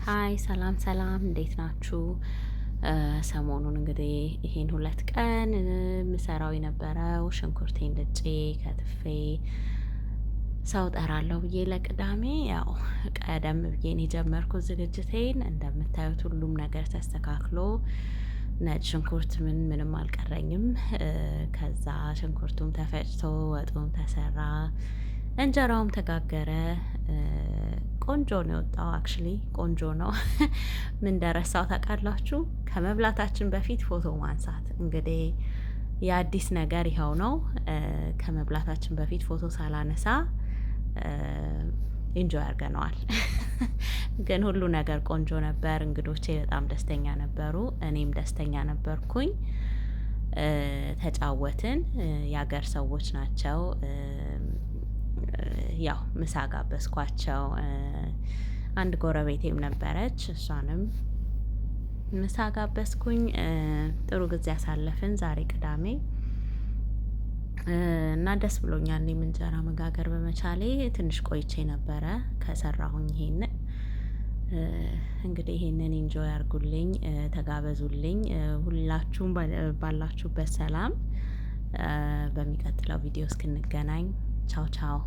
Hi፣ ሰላም ሰላም፣ እንዴት ናችሁ? ሰሞኑን እንግዲህ ይሄን 2 ቀን ምሰራው የነበረው ሽንኩርቴን ልጬ ከትፌ ሰው ጠራለሁ ብዬ ለቅዳሜ ያው ቀደም ብዬ የጀመርኩት ዝግጅቴን። እንደምታዩት ሁሉም ነገር ተስተካክሎ ነጭ ሽንኩርት ምን ምንም አልቀረኝም። ከዛ ሽንኩርቱም ተፈጭቶ ወጡም ተሰራ፣ እንጀራውም ተጋገረ። ቆንጆ ነው የወጣው። Actually ቆንጆ ነው። ምን ደረሳው ታውቃላችሁ? ከመብላታችን በፊት ፎቶ ማንሳት እንግዲህ የአዲስ ነገር ይኸው ነው። ከመብላታችን በፊት ፎቶ ሳላነሳ enjoy አድርገነዋል። ግን ሁሉ ነገር ቆንጆ ነበር። እንግዶቼ በጣም ደስተኛ ነበሩ፣ እኔም ደስተኛ ነበርኩኝ። ተጫወትን። የሀገር ሰዎች ናቸው። ያው ምሳ ጋበዝኳቸው። አንድ ጎረቤቴም ነበረች፣ እሷንም ምሳ ጋበዝኩኝ። ጥሩ ጊዜ አሳለፍን። ዛሬ ቅዳሜ እና ደስ ብሎኛል። እኔም እንጀራ መጋገር በመቻሌ ትንሽ ቆይቼ ነበረ ከሰራሁኝ። ይሄንን እንግዲህ ይሄንን enjoy አርጉልኝ፣ ተጋበዙልኝ። ሁላችሁም ባላችሁበት ሰላም። በሚቀጥለው ቪዲዮ እስክንገናኝ ቻው ቻው።